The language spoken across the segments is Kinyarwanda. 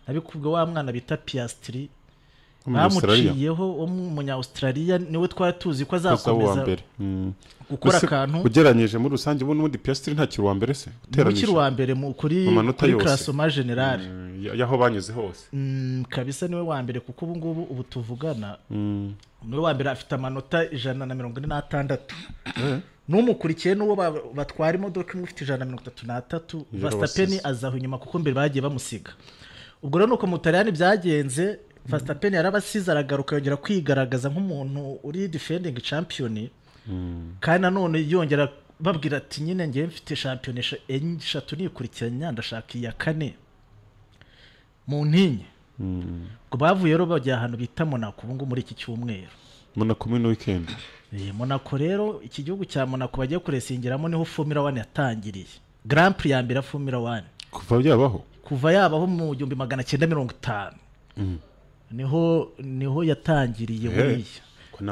Nabikubwe wa mwana bita Piastri bamuciyeho wo munya Australia, niwe twari tuzi ko azakomeza gukora akantu. Ugereranyije muri rusange ubu n'ubundi Piastri ntakiri uwa mbere se? Uteranyije uwa mbere kuri classement general yaho banyuze hose kabisa niwe wa mbere, kuko ubu ngubu ubu tuvugana niwe wa mbere, afite amanota 146. N'umukurikiye n'uwo batwara imodoka imwe ufite 133. Verstappen azaho inyuma kuko mbere bagiye bamusiga. Ubwo rero nuko mu Butaliyani byagenze, Verstappen yarabasize aragaruka yongera kwigaragaza nk'umuntu uri defending champion, kandi nanone yongera babwira ati nyine ngiye mfite champion 3 nikurikiranya, ndashaka iya 4 mu ntinye. Ubwo bavuye rero bajya ahantu bita Monaco ubu ngubu muri iki cyumweru. Monaco muri weekend. Monaco rero, iki gihugu cya Monaco bagiye kuresingiramo niho Formula 1 yatangiriye. Grand Prix ya mbere ya Formula 1 kuva yabaho mu 1950 niho yatangiriye buriya.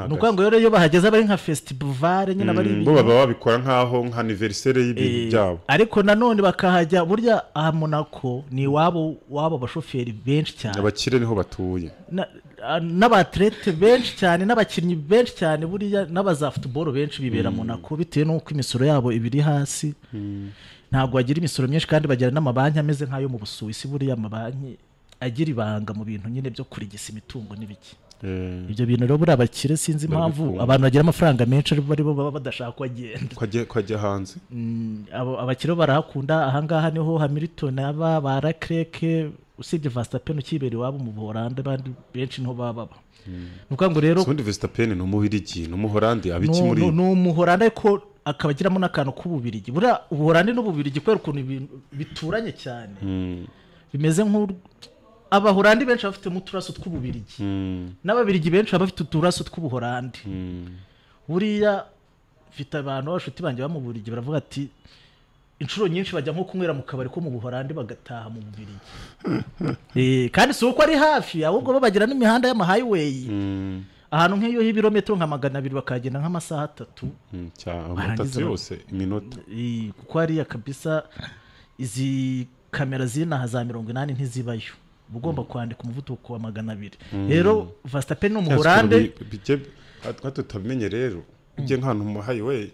Nuko ngo rero iyo bahageze bari nka festival nyine bari bo baba babikora nkaho nka anniversaire y'ibintu byabo, ariko nanone bakahajya burya aha Monaco ni wabo wabo bashoferi benshi cyane, abakire niho batuye, n'abatlete benshi cyane, n'abakinnyi benshi cyane, buriya n'abaza football benshi bibera Monaco bitewe n'uko imisoro yabo ibiri hasi. Ntabwo bagira imisoro myinshi kandi bagira n'amabanki ameze nk'ayo mu Busuwisi. Buriya amabanki agira ibanga mu bintu nyine byo kurigisa imitungo n'ibiki. Ibyo bintu rero buriya abakire sinzi impamvu abantu bagira amafaranga menshi ari bo baba badashaka kugenda kwajya hanze. Abakire barahakunda. Ahangaha niho Hamilton aba, ba Leclerc, usibye Verstappen ukibera iwabo mu Buholandi, abandi benshi niho baba baba. Nuko ngo rero ubundi Verstappen ni umubirigi, ni umuholandi, abiki muri ni umuholandi ariko akaba agiramo n'akantu k'ububirigi. Buriya ubuholandi n'ububirigi kubera ukuntu ibintu bituranye cyane bimeze nk'u Abahorandi benshi bafite muturaso tw'ububirigi, n'ababirigi benshi bafite uturaso tw'ubuhorandi. Buriya mfite abantu b'abashuti banjye ba mu Bubiligi baravuga ati inshuro nyinshi bajya nko kunywera mu kabari ko mu Buholandi bagataha mu Bubiligi. Kandi si uko ari hafi, ahubwo bo bagira n'imihanda y'ama highway. Ahantu nk'iyo y'ibirometero nka 200 bakagenda nk'amasaha 3 cyangwa yose iminota. Kuko hariya kabisa izi kamera zinaha za 80 ntizibayo, ugomba kwandika umuvuduko wa 200. Rero Verstappen ni umuholandi tutabimenye rero ujye nk'ahantu mu highway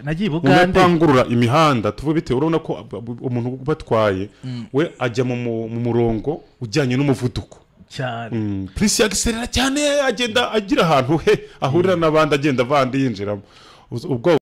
nagiye Bugande upangurura imihanda tuvuye bitewe, urabona ko umuntu batwaye we ajya mu murongo ujyanye n'umuvuduko cyane, polisi yagiserera cyane, agenda agira ahantu he ahurira n'abandi, agenda avandi yinjiramo ubwo.